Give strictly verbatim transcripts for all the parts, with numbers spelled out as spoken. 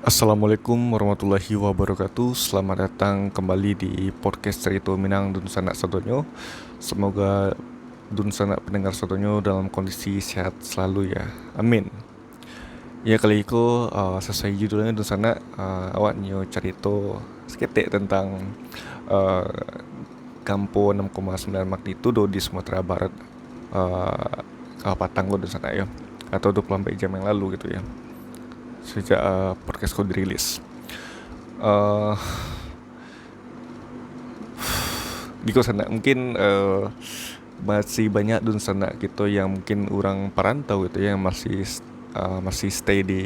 Assalamualaikum warahmatullahi wabarakatuh. Selamat datang kembali di podcast Cerita Minang dunsanak sadonyo. Semoga dunsanak pendengar sadonyo dalam kondisi sehat selalu ya. Amin. Ya, kali iko, uh, sesuai judulnyo dunsanak, uh, awak nio carito saketek tentang, uh, gampo enam koma sembilan magnitudo di Sumatera Barat, uh, uh, patang ko dunsanak yo, atau dua puluh ampek jam yang lalu gitu ya, sejak, uh, podcast ko dirilis. Uh, Giko sanak, mungkin, eh, masih banyak dunsanak kito yang mungkin urang parantau gitu ya, yang masih, eh, masih stay di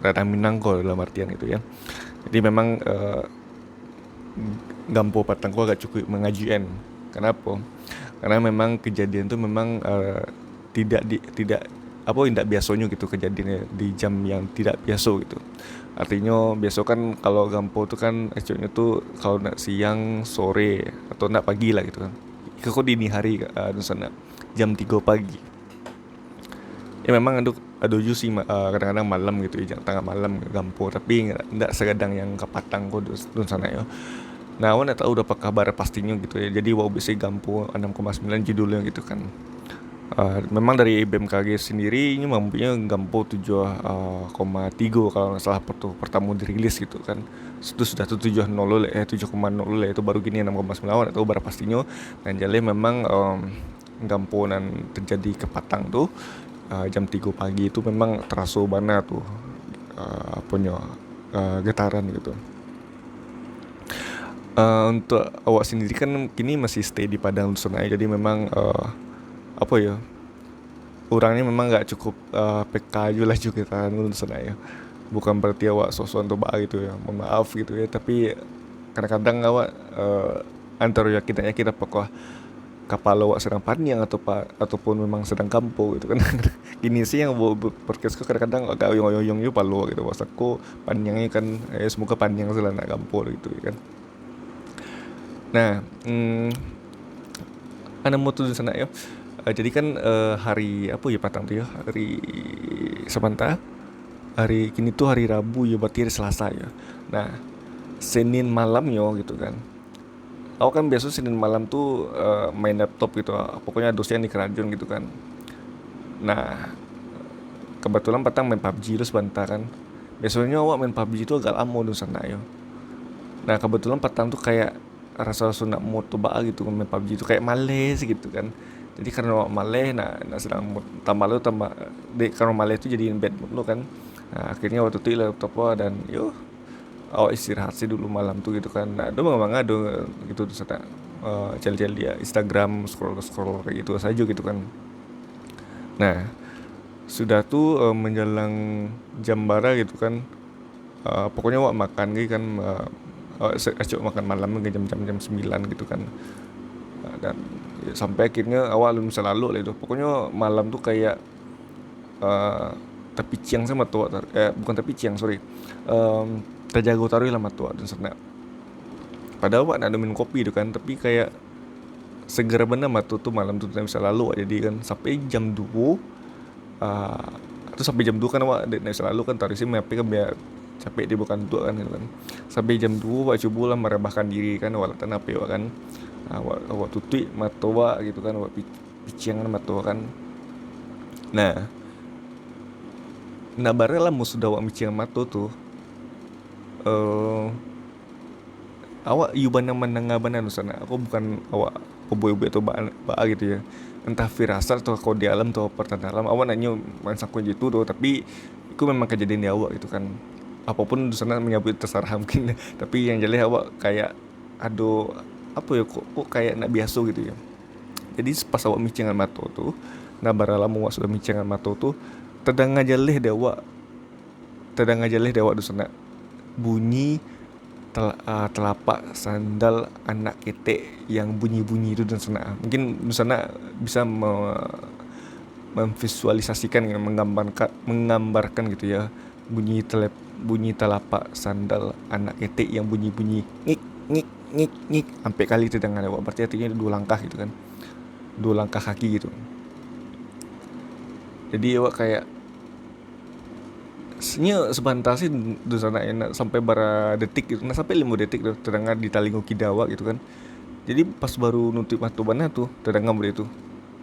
ranah Minang ko dalam artian gitu ya. Jadi memang, eh, gampo patang ko agak cukup mangajuikan. Kanapo? Karena memang kejadian tu memang, eh, tidak di, tidak, apo, indak biasonyo gitu kejadian di jam yang tidak biaso gitu. Artinyo biaso kan kalau gampo tu kan acoknyo tu kalau nak siang, sore, atau nak pagi lah gitu kan. Iko ko dini hari, eh, dunsanak, jam tigo pagi. Ya memang ado, ado ju sih ma-, eh, kadang-kadang malam gitu ya, tangah malam gampo, tapi ndak, ndak sagadang yang kapatang ko dus-, dunsanak yo. Nah, awak nak tahu dah apa kabar pastinyo gitu ya. Jadi awak bisi gampo enam koma sembilan judulnyo gitu kan. Uh, memang dari B M K G sendiri, inyo mampunyai gampo tujuh koma tigo kalau ndak salah, waktu pertamo dirilis gitu kan. Itu sudah tu tujuh nol lah, eh, tujuh koma nol lah, itu baru kini enam koma sembilan, awak ndak tahu bara pastinyo. Nan jaleh memang, em, gampo nan terjadi kapatang tu, eh, jam tigo pagi tu memang taraso bana tu, eh, aponyo, eh, getaran gitu. Eh, untuk awak sendiri kan kini masih stay di Padang dunsanak, jadi memang, eh, apo yo, urang ni memang agak cukup, eh, peka ju lah jo getaran dunsanak yo. Bukan berarti awak sok-sok tu baa gitu ya, mohon maaf gitu ya, tapi kadang-kadang awak, eh, antaro yakin tak yakin, apakah kapalo awak sadang paniang atau pa-, ataupun memang sadang gampo gitu kan. Kini sih yang buat podcast ko kadang-kadang agak oyong-oyong ju palo gitu, awak sangko paniang kan, eh, semoga paniang salah nak gampo gitu kan. Nah, mm, a namo tu dunsanak yo. Eh, jadi kan, eh, hari apo yo patang tu yo? Hari Sabanta. Hari kini tu hari Rabu yo, berarti hari Selasa yo. Nah, Senin malamnyo gitu kan. Awak kan biaso Senin malam tu, eh, main laptop gitu. Pokoknyo ado siang di karajo gitu kan. Nah, kebetulan patang main PUBG lu sabanta kan. Biasonyo awak main PUBG tu agak lamo dunsanak yo. Nah, kebetulan patang tu kayak raso-raso nak mood tu baa gitu main PUBG tu, kayak maleh gitu kan. Jadi karano awak maleh, nah, nak sadang mood, tambah lu tambah, dek karano maleh tu jadi bad mood lu kan. Nah, akhirnyo awak tutuik lah laptop awak dan yo, awak istirahat sih dulu malam tu gitu kan. Nah, ado manga-manga ado gitu tu sanak, eh, caliak-caliak Instagram, scroll-scroll kayak gitu sajo gitu kan. Nah, sudah tu, eh, menjelang jam bara gitu kan. Eh, pokoknyo awak makan ge kan, eh, awak se-, acok makan malam ge jam-jam, jam sembilan gitu kan. Eh, dan, ya, sampai akhirnyo awak alun bisa lalok lah itu. Pokoknyo malam tu kayak, eh, tapiciang se mato awak tar-, eh, bukan tapiciang, sorry. Em, tajago taruih lah mato awak tu sanak. Padahal awak nak ado minum kopi tu kan, tapi kayak segar bana mato tu malam tu, ndak bisa lalok awak jadi kan. Sampai jam duo, ah, tu sampai jam duo kan awak ndak, ndak bisa lalok kan, taruih se main H P kan biar capek di bukan tu kan, gitu kan. Sampai jam duo awak cubo lah marebahkan diri kan, awak letak H P awak kan. Ah, awak, awak tutuik mato awak gitu kan, awak pi-, piciangkan mato kan. Nah, nak bara lamo sudah awak miciang mato tu, eh, awak iyo bana mandanga bana tu sanak. Awak bukan awak pabuek-buek atau ba-, baa gitu ya. Entah firasat atau kau di alam atau apa tanah alam, awak nak nyo mansangko je tu doh, tapi itu memang kejadian di awak gitu kan. Apapun tu sanak manyabuik terserah mungkin, tapi yang jelas awak kayak ado, apo yo, kok, kok kayak ndak biaso gitu yo. Jadi pas awak micingan mato tu, nah, bara lamo awak sudah micingan mato tu, tadanga jaleh dek awak, tadanga jaleh dek awak tu sanak, bunyi tel-, ah, telapak sandal anak ketek yang bunyi-bunyi tu dunsanak. Mungkin dunsanak bisa me-, memvisualisasikan, menggambarkan, menggambarkan gitu ya, bunyi telep-, bunyi telapak sandal anak ketek yang bunyi-bunyi ngik, ngik, ngik, ngik, ampek kali tadanga dek awak. Berarti artinyo duo langkah gitu kan, duo langkah kaki gitu. Jadi awak kayak Nyo sabanta se dunsanak, nak sampai bara detik gitu, nak sampai limo detik tu tadanga di talingo kida awak gitu kan. Jadi pas baru nutuik mato bana tu, tadanga bunyi tu.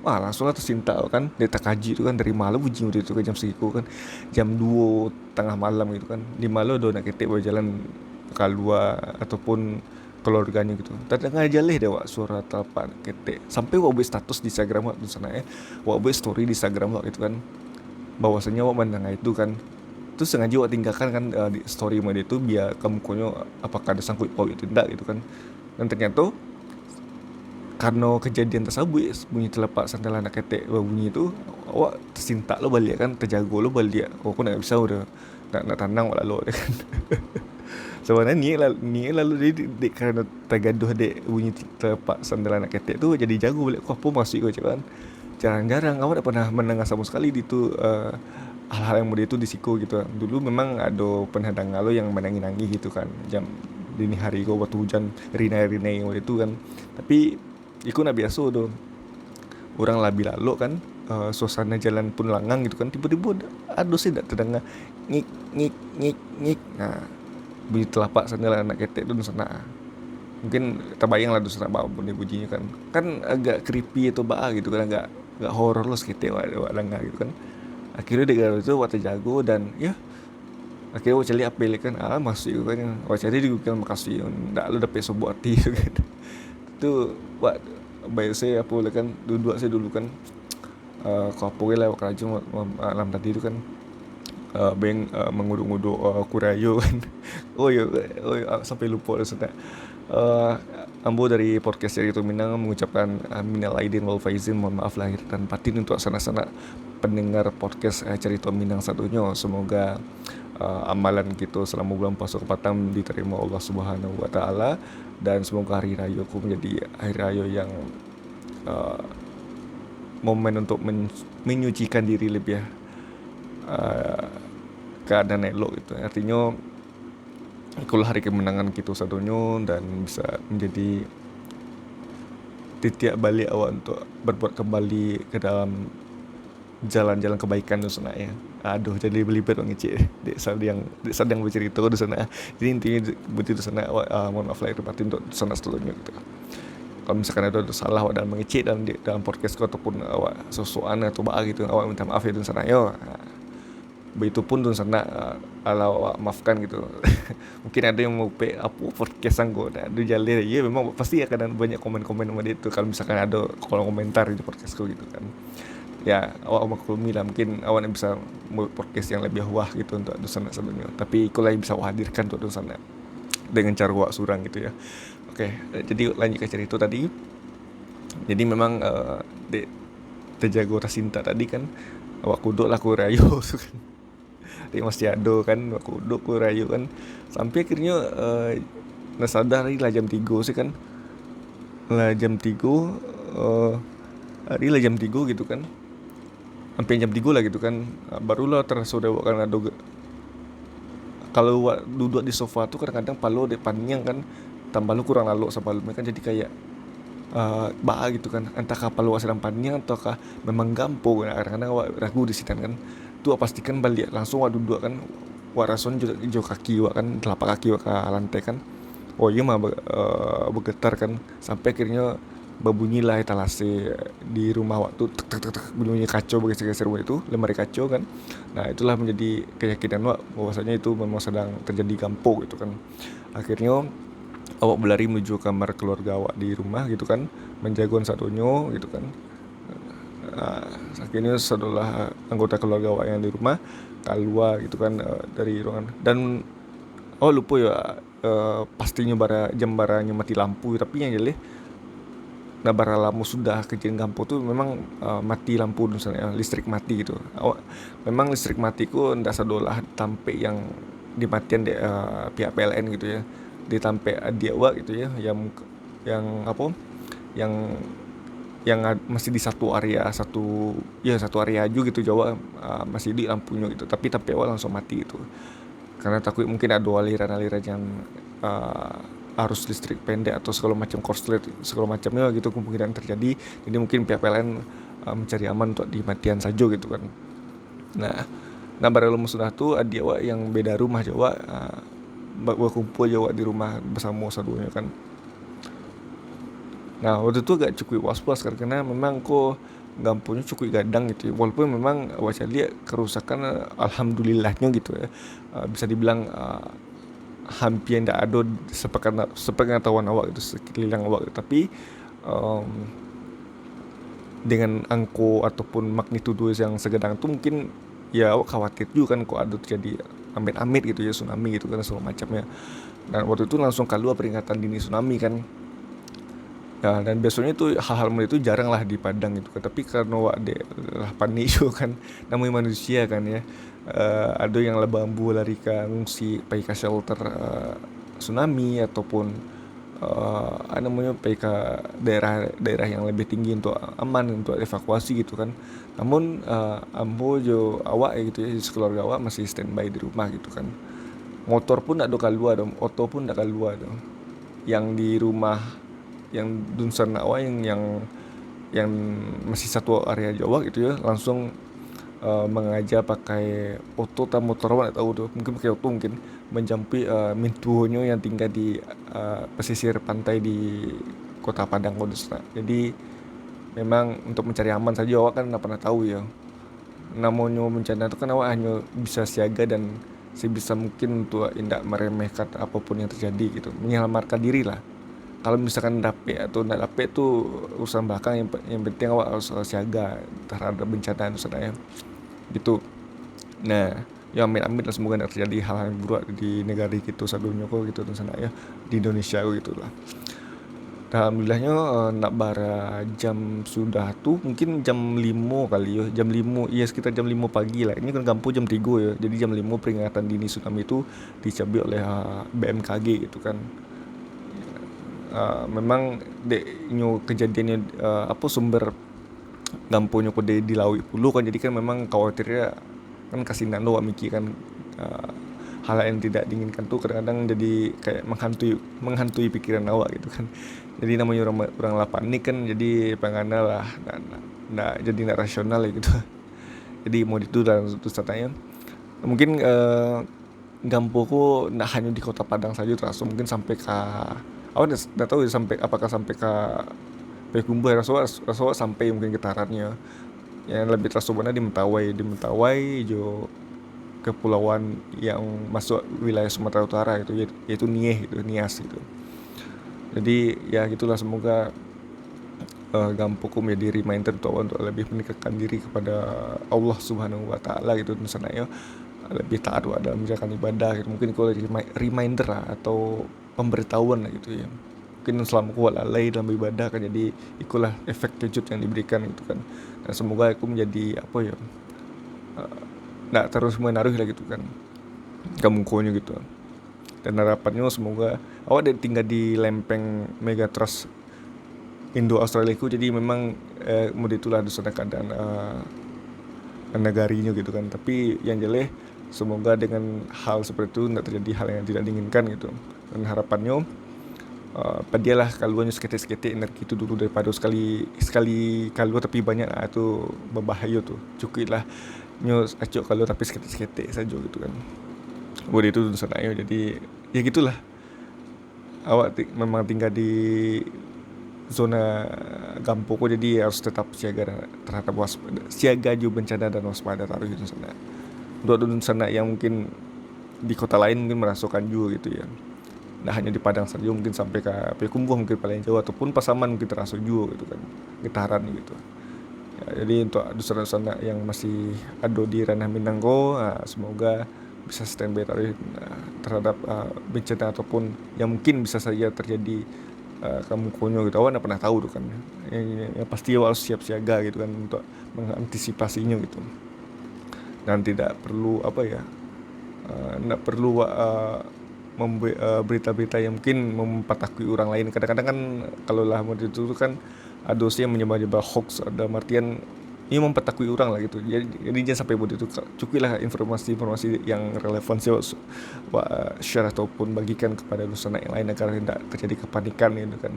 Wah, langsuang lah tasintak kan, dek takajuik tu kan, dari ma lo bunyi bunyi tu kan, jam sagiko kan, jam duo tangah malam gitu kan, di ma lo ado anak ketek bajalan kalua ataupun keluarganyo gitu. Tadanga jaleh dek awak suaro tatapak anak ketek. Sampai awak buek status di Instagram awak tu sanak, eh. Awak buek story di Instagram awak gitu kan, bahwasanyo awak mandanga itu kan. Tu sangajo awak tinggakan kan, eh, di story model tu, bia ka mukonyo apakah ado sangkuik pauk itu indak gitu kan. Dan ternyato, karano kejadian tasabuik, bunyi tatapak sandal anak ketek babunyi tu, awak tasintak lo baliak kan, tajago lo baliak. Awak ko ndak bisa udah, nak, nak tanang awak lalok kan. Sabananyo niaik la-, niaik lalok tadi dek, dek karano tagaduah dek bunyi tatapak sandal anak ketek tu, jadi jago baliak, ko apo mukasuik ko cak kan. Jarang-jarang, awak dak pernah mandanga samo sakali di tu, eh, hal-hal yang model tu di siko gitu. Dulu memang ado pernah danga lo yang manangih-nangih gitu kan, jam dini hari ko waktu hujan, rinai-rinai model tu kan. Tapi iko ndak biaso tu. Urang lah bi lalok kan, eh, suasana jalan pun langang gitu kan, tibo-tibo ado se dak tadanga ngik, ngik, ngik, ngik. Nah, bunyi tatapak sandal anak ketek tu sanak. Mungkin tabayang lah dunsanak baa bunyi-bunyinyo kan. Kan agak creepy atau baa gitu kan, agak, agak horor lo saketek awak, awak danga gitu kan. Akhirnyo dek karano tu awak tajago dan, yo, akhirnyo awak caliak apo lai kan, ah, mukasuik tu kan. Awak cari di Google mukasuik, ndak lo dapek sabuah arti tu kan. Tu awak baiak se apo lai kan, duduak se dulu kan. Eh, ko apo lai awak karajo ma-, ma-, malam tadi tu kan. Eh, beng, eh, manguduak-nguduak, eh, kurai ayo kan. Oh yo, oh yo, ah, sampai lupo tu sanak. Eh, ambo dari podcast Carito Minang mangucapkan, eh, minal aidin wal faizin, mohon maaf lahir dan batin untuk sanak-sanak pendengar podcast, eh, Carito Minang sadonyo. Semoga, eh, amalan kito salamo bulan puaso kapatang ditarimo Allah Subhanahu wa Taala, dan semoga hari rayo ko manjadi hari rayo yang, eh, momen untuk men-, menyucikan diri lebih, eh, keadaan elok gitu. Artinyo, ikolah hari kemenangan kito sadonyo dan bisa manjadi titiak baliak awak untuk berbuat kembali ke dalam jalan-jalan kebaikan tu sanak, yo. Aduh, jadi belibet mangecek dek sadang, dek sadang bacarito tu sanak. Jadi intinyo baitu tu sanak, awak, ah, mohon maaf lahir batin untuk sanak sadonyo gitu. Kalau misalkan ado salah awak dalam mangecek dalam di, dalam podcast ko ataupun awak sosokan atau baa gitu, awak minta maaf yo tu sanak yo. Ah. Baitupun tu sanak, ah, alah awak maafkan gitu. Mungkin ado yang maupek, "Apo podcast angko, ado jaleh." Yo, memang pasti akan banyak komen-komen model tu kalau misalkan ado kolom komentar di podcast ko gitu kan. Ya, awak maklumi lah, mungkin awak ni bisa buek podcast yang lebih wah gitu untuk dunsanak sadonyo. Tapi iko lah bisa awak hadirkan untuk dunsanak dengan caro awak surang gitu yo. Oke, eh, jadi lanjut ka carito tadi. Jadi memang, eh, dek tajago tasintak tadi kan, awak kuduak lah kurai ayo tu kan. Dek masih ado kan, awak kuduak kurai ayo kan. Sampai akhirnyo, eh, lah sadar hari lah jam tigo se kan. Lah jam tigo, eh, hari lah jam tigo gitu kan. Hampir jam tigo lah gitu kan. Ah, barulah taraso dek awak kan ado ge-, kalau awak duduak di sofa tu kadang-kadang palo dek paniang kan, tambah lo kurang lalok sabalumnyo kan, jadi kayak, ah, baa gitu kan. Antah ka palo awak sadang paniang atau ka memang gampo kan. Kadang-kadang awak ragu di sinan kan. Tu awak pastikan baliak, langsuang awak duduak kan. Awak rasoan jo, jo kaki awak kan, talapak kaki awak ka lantai kan. Oh iyo mah, be-, eh, bagetar kan. Sampai akhirnyo babunyilah etalase di rumah awak tu, tek, tek, tek, tek, bunyi-bunyi kaco bageser-geser bunyi tu, lemari kaco kan. Nah, itulah manjadi keyakinan awak bahwasanyo itu memang sadang terjadi gampo gitu kan. Akhirnyo, awak balari manuju kamar keluarga awak di rumah gitu kan, manjagoan sadonyo gitu kan. Ah, akhirnyo sadolah anggota keluarga awak yang di rumah kalua gitu kan, eh, dari ruangan. Dan awak lupo yo, eh, pastinyo bara, jam baranyo mati lampu, tapi yang jaleh, nah, bara lamo sudah kejadian gampo tu memang, eh, mati lampu tu sanak, listrik mati gitu. Awak, memang listrik mati ko ndak sadolah tampek yang dimatian dek, eh, pihak P L N gitu yo. Di tampek adiak awak gitu yo, yang, yang apo, yang, yang ad-, masih di satu area, satu, yo, satu area ajo gitu jo awak, eh, masih iduik lampunyo gitu. Tapi tampek awak langsuang mati gitu. Karena takuik mungkin ado aliran-aliran yang, ah, arus listrik pendek atau segalo macam korslet, segalo macamnyo gitu kemungkinan terjadi. Jadi mungkin pihak P L N, ah, mencari aman untuk dimatian sajo gitu kan. Nah, Nah, bara lamo sudah tu, adiak awak yang beda rumah jo awak, ah, ba-, bakumpua jo awak di rumah basamo sadonyo kan. Nah, waktu tu agak cukuik was-was, karena memang ko gamponyo cukuik gadang gitu ya. Walaupun memang awak caliak karusakan, alhamdulillahnyo gitu ya. Ah, bisa dibilang, ah, hampir indak ado sepengeta-, sepengetahuan awak gitu, sekeliling awak gitu. Tapi, em, dengan angko ataupun magnitudo yang sagadang tu, mungkin ya awak khawatir juga kan, kok ado terjadi amit-amit gitu ya, tsunami gitu kan, segala macamnya. Dan waktu itu langsung kalua peringatan dini tsunami kan. Ya, dan biasonyo tu hal-hal model itu jarang lah di Padang gitu kan. Tapi karano awak dek lah panik juga kan, namonyo manusia kan ya. Eh, ado yang lah baambuah lari ka ngungsi, pai ka shelter, eh, tsunami ataupun, eh, apa namonyo, pai ka daerah, daerah yang lebih tinggi untuk aman, untuk evakuasi gitu kan. Namun, eh, ambo jo awak gitu ya, sekeluarga awak masih standby di rumah gitu kan. Motor pun ndak ado kalua doh, oto pun ndak kalua doh. Yang di rumah, yang dunsanak awak, yang, yang, yang masih satu area jo awak gitu ya, langsung, eh, mangaja pakai oto atau motor awak ndak tahu tu, mungkin pakai oto mungkin, manjampuik, eh, mintuonyo yang tingga di, eh, pesisir pantai di Kota Padang ko, Sanak. Jadi, memang untuk mencari aman sajo, awak kan ndak pernah tahu yo. Namonyo bencana tu kan awak hanyo bisa siaga dan sebisa mungkin untuk indak meremehkan apapun yang terjadi gitu, menyelamatkan diri lah. Kalau misalkan dapek atau ndak dapek tu urusan belakang, yang pe-, yang penting awak harus, eh, siaga terhadap bencana tu, Sanak, yo. Gitu. Nah, yo, amit-amit lah, semoga ndak terjadi hal-hal yang buruk di negari kito sadonyo ko gitu, Sanak, yo, di Indonesia ko gitulah. Alhamdulillahnyo, eh, ndak bara jam sudah tu, mungkin jam limo kali yo, jam limo, iyo, sekitar jam limo pagi lah. Ini kan gampo jam tigo yo, jadi jam limo peringatan dini tsunami tu dicabuik oleh, ah, B M K G gitu kan. Ah, memang dek nyo kejadiannyo, ah, apo, sumber gamponyo ko di, di lauik pulo kan, jadi kan memang khawatirnyo kan kasinan lo awak mikir kan, ah, hal yang tidak diinginkan tu kadang-kadang jadi kayak menghantui, menghantui pikiran awak gitu kan. Jadi namonyo urang, urang lah panik kan, jadi pangana lah, ndak, ndak, ndak, jadi ndak rasional lah gitu. Jadi mau itu dalam satu saat yo. Mungkin, eh, gampo ko ndak hanyo di Kota Padang sajo taraso, mungkin sampai ka, awak ndak, ndak tahu yo, sampai, apakah sampai ka Payakumbuh, raso, raso sampai mungkin getarannyo. Yang lebih taraso bana di Mentawai, di Mentawai jo kepulauan yang masuk wilayah Sumatera Utara itu, yaitu Nias gitu, Nias gitu. Jadi, ya gitulah, semoga, eh, gampo ko menjadi reminder untuk awak untuk lebih mendekatkan diri kepada Allah Subhanahu wa Taala gitu, Sanak, yo. Lebih taat awak dalam menjalankan ibadah gitu. Mungkin ko remi-, reminder lah atau pemberitahuan lah gitu yo. Mungkin selama ko awak lalai dalam beribadah kan, jadi ikolah efek kejut yang diberikan gitu kan. Dan semoga ko menjadi apo yo, eh, ndak terus menaruh lah gitu kan, ka mukonyo gitu. Dan harapannyo semoga awak dek tingga di lempeng megatrust Indo Australia ko, jadi memang, eh, model itulah dunsanak keadaan, eh, negarinyo gitu kan. Tapi yang jelas, semoga dengan hal seperti itu ndak terjadi hal yang tidak diinginkan gitu. Dan harapannyo, eh, padialah kaluanyo saketek-saketek energi tu dulu daripado sakali, sakali kalua tapi banyak, ah, tu babahayo tu. Cukuiklah nyo acok kalua tapi saketek-saketek sajo gitu kan. Buat itu tu sanak yo. Jadi, ya gitulah. Awak ti-, memang tingga di zona gampo ko, jadi harus tetap siaga terhadap waspada, siaga jo bencana dan waspada taruih tu sanak. Untuk dunsanak yang mungkin di kota lain mungkin merasokan juo gitu ya. Ndak hanyo di Padang sajo, mungkin sampai ka Payakumbuh mungkin paling jauh, ataupun Pasaman mungkin taraso juo gitu kan, getaran gitu. Ya, jadi untuk dunsanak-dunsanak yang masih ado di ranah Minang ko, ah, semoga bisa standby taruih, ah, terhadap, ah, bencana ataupun yang mungkin bisa saja terjadi, ah, ka mukonyo gitu. Awak ndak pernah tahu tu kan. Yang, yang pasti awak harus siap siaga gitu kan untuk mengantisipasinya gitu. Dan tidak perlu, apa ya, eh, tidak perlu, eh, membe-, eh, berita-berita yang mungkin mempatakuti orang lain. Kadang-kadang kan kalau lah model itu tu kan ado sih yang menyebar-nyebar hoax, dalam artian ini mempatakuti orang lah gitu. Jadi, jadi jangan sampai buat itu. Cukuiklah informasi-informasi yang relevan sih, wa-, share ataupun bagikan kepada dunsanak yang lain agar tidak terjadi kepanikan gitu kan.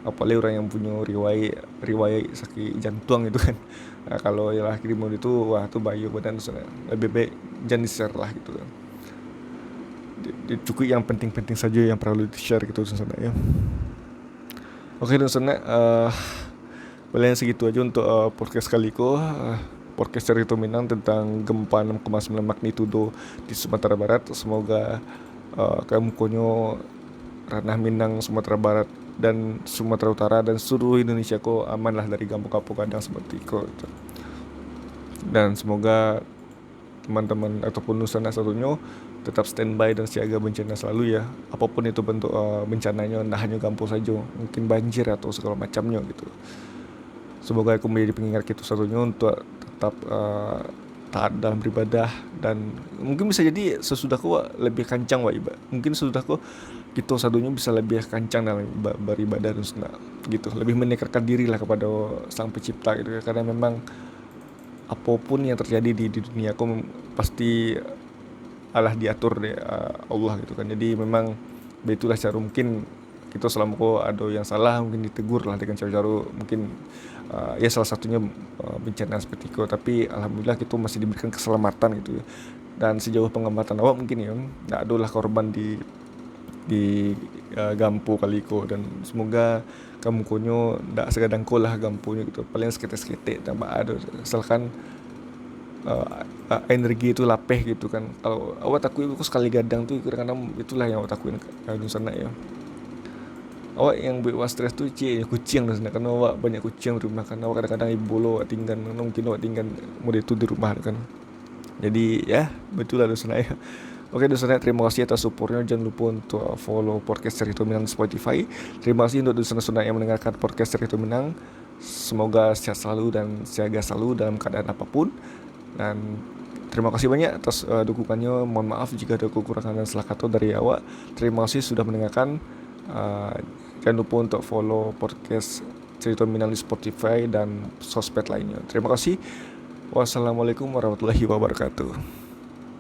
Apalagi urang yang punyo riwayat, riwayat sakik jantuang gitu kan. Nah, kalau lah kini model itu, wah, tu bahayo badan, Sanak. Lebih baik jan di-share lah gitu kan. Di, di, cukuik yang penting-penting sajo yang paralu di-share gitu, Sanak, yo. Oke, Sanak, eh, paling sagitu ajo untuk, eh, podcast kali ko. Eh, podcast Carito Minang tentang gempa enam koma sembilan magnitudo di Sumatera Barat. Semoga, eh, kamukonyo ranah Minang, Sumatera Barat, dan Sumatera Utara, dan seluruh Indonesia ko aman lah dari gempa-gempa gadang seperti ko, gitu. Dan semoga teman-teman ataupun Sanak satunyo tetap standby dan siaga bencana selalu, ya. Apapun itu bentuk, eh, bencananyo, ndak hanyo gempa sajo, mungkin banjir atau segala macamnyo gitu. Semoga itu menjadi pengingat kito satunyo untuk tetap, eh, taat dalam beribadah, dan mungkin bisa jadi sasudah ko lebih kancang, wak, iba-, mungkin sasudah ko kito satunyo bisa lebih kancang dalam iba-, beribadah dan Sanak gitu, lebih mendekatkan diri lah kepada Sang Pencipta gitu, karena memang apapun yang terjadi di, di dunia ko mem-, pasti alah diatur dek, uh, Allah gitu kan. Jadi memang baitulah caro mungkin kito salamo ko ado yang salah, mungkin ditegur lah dengan caro-caro mungkin, uh, ya salah satunyo, uh, bencana seperti ko. Tapi alhamdulillah kito masih diberikan keselamatan gitu ya. Dan sejauh pengamatan awak mungkin ya, ndak ado lah korban di, di, uh, gempa kali ko, dan semoga kamukonyo ndak sagadang ko lah gempanyo gitu. Paling saketek-saketek tambah ado, asalkan, uh, uh, energi tu lapeh gitu kan. Kalau awak takuik ko sakali gadang tu, kadang-kadang itulah yang awak takuik, uh, Sanak ya. Awak yang buek awak stres tu ciek kuciang tu Sanak, karena awak banyak kuciang di rumah kan. Awak kadang-kadang ibo lo awak tinggan, mungkin awak tinggan model tu di rumah tu kan. Jadi ya, baitulah Sanak ya. Oke Sanak, terima kasih atas supportnya. Jangan lupa untuk follow podcast Carito Minang di Spotify. Terima kasih untuk Sanak-Sanak yang mendengarkan podcast Carito Minang. Semoga sehat selalu dan siaga selalu dalam keadaan apapun. Dan terima kasih banyak atas, eh, dukungannya. Mohon maaf jika ada kekurangan dan salah kata dari awak. Terima kasih sudah mendengarkan. Eh, jangan lupa untuk follow podcast Carito Minang di Spotify dan sosmed lainnya. Terima kasih. Wassalamualaikum warahmatullahi wabarakatuh.